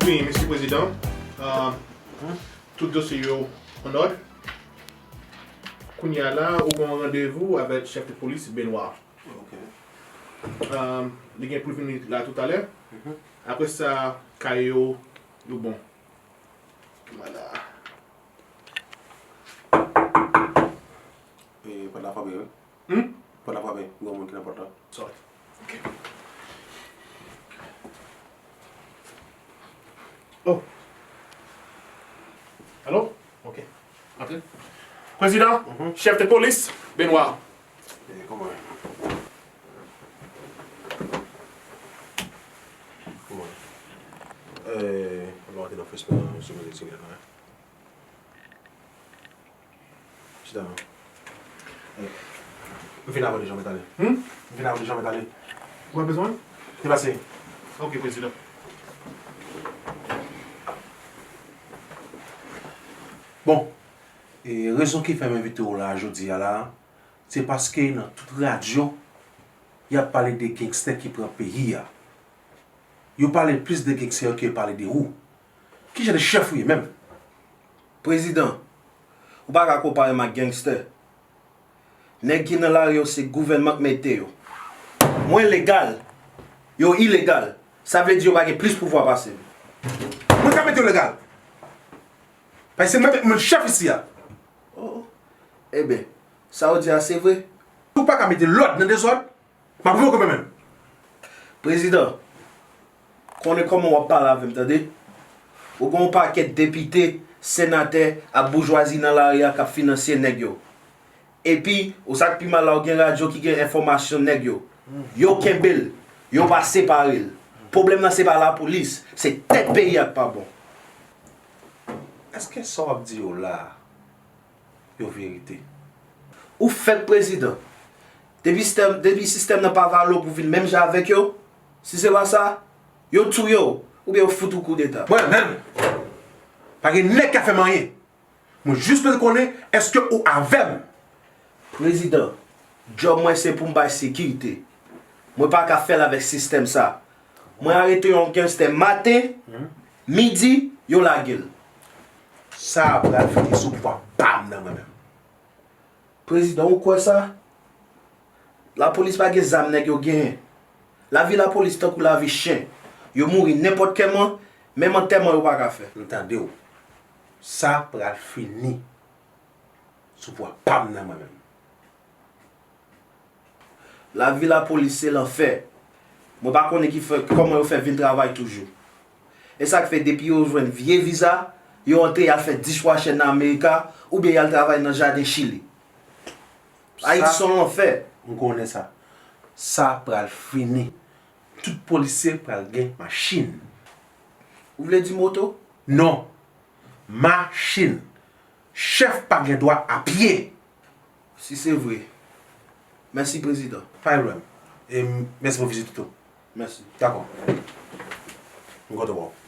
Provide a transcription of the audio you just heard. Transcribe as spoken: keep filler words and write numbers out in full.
Wi, Mesye Prezidan, euh, tout dosye yo an òd. Kounye a la, ou gen yon randevou avèk chèf de polis Benoit. Ok. Euh, li gen pou l vini la toutalè. Mhm. Apre sa, kay yo, yo bon. Vwala. E, pòt la frape, wi. Hmm? Pòt la frape, gen yon moun ki nan pòt la. Sorry. Ok. Oh. Alo? Ok. Antre. Prezidan, mhm, chèf de polis, Benoit. E, kòman? Kòman? E, kòman te nan fes mwen, sou mwen, ti nèg la? Chita non. Eh, m fin avè w deja, mèt ale. Hmm? M fin avè w deja, mèt ale. Ou pa bezwen? Deplase. Ok, prezidan. Bon, e rezon ki fè m envite w la jodi a la, se paske nan tout radyo, y ap pale de gangstè ki pran peyi a. Yo pale plis de gangstè ke yo pale de ou. Ki jan de chèf ou ye menm? Prezidan, ou pa ka konpare m ak gangstè. Nèg ki nan lari yo se gouvènman k mete yo. Mwen legal, yo ilegal. Sa vle di yo pa gen plis pouvwa pase m. Mwen ka mete yo legal. Paske se mwen menm ki chèf isi a. Oh, oh. Eben, sa w di a se vre? Ou pa ka mete lòd nan dezòd. M ap revoke mwen menm. Prezidan, konnen kòman w ap pale avè m, tande? Ou gen yon pakèt depite, senatè ak boujwazi nan lari a k ap finansye nèg yo. Epi, ou sa k pi mal la, ou gen radyo ki gen enfòmasyon nèg yo. Yo kenbe l, yo pa separe l. Pwoblèm nan se pa lapolis, se tèt peyi a k pa bon. Èske sa w ap di yo la a, yo verite? Ou fèk prezidan. Depi sistèm, depi sistèm nan pa vale w pou vin menm jan avèk yo, si se pa sa, yo touye w, oubyen yo fout ou koudeta. Mwen menm, pa gen nèg ka fè m anyen. Mwen jis bezwen konnen èske ou avè m. Prezidan, djòb mwen se pou m bay sekirite. Mwen pa ka fè l avèk sistèm sa. Mwen arete yon gangstè maten, midi, yo lage l. Sa a pral fini sou pouvwa pa m nan mwen menm. Prezidan, ou kwè sa? Lapolis pa gen zam nèg yo genyen. Lavi lapolis tankou lavi chen. Yo mouri nenpòt kèman, menm antèman yo pa ka fè. M tande w. Sa pral fini sou pouvwa pa m nan mwen menm. Lavi lapolis se lanfè. Mwen pa konnen ki fè, kòman yo fè vin travay toujou. E sa k fè depi yo jwenn vye viza, yo antre y al fè dichwashè nan Amerika oubyen y al travay nan jaden Chili. Ayiti se yon lanfè. M konnen sa. Sa pral fini. Tout polisye pral gen machin. Ou vle di moto? Non. Machin. Chèf pa gen dwa a pye. Si se vre. Mèsi, prezidan. Pa gen pwoblèm. E m, mèsi pou vizit ou tou. Mèsi. Dakò. M kontan wè w.